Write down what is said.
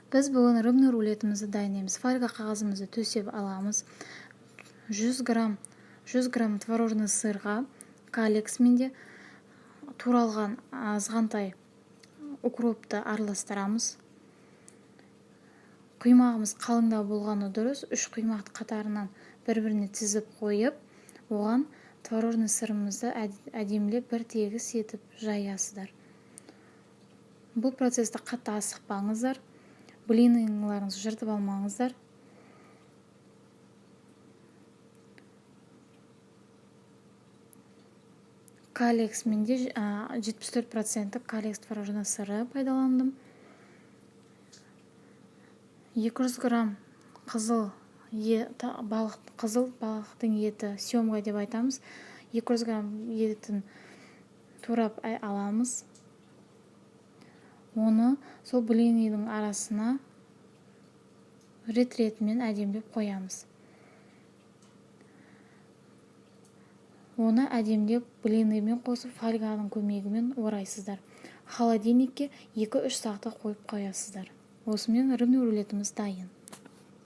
Біз бүгін рыбный рулетімізді дайындаймыз. Фольга қағазымызды төсеп аламыз. 100 грамм, 100 грамм творожный сырға Калекс менде, туралған азғантай укропты араластырамыз. Құймағымыз қалыңдау болғаны дұрыс. Үш құймақты қатарынан бір-біріне тізіп қойып, оған творожный сырымызды әдемілеп бір тегіс етіп жаясыздар. Бұл процесті қатты асықпаңыздар, блиныларыңызды жыртып алмаңыздар. Калекс менде, 74% Калекс творожный сыры пайдаландым. 200 грамм қызыл балық, қызыл балықтың еті, семга деп айтамыз. 200 грамм етін турап аламыз. Оны сол блиныйдың арасына рет-ретімен әдемілеп қоямыз. Оны әдемілеп блиныймен қосып, фольганың көмегімен орайсыздар. Холодильникке 2-3 сағатқа қойып қоясыздар. Осымен рыбный рулетіміз дайын.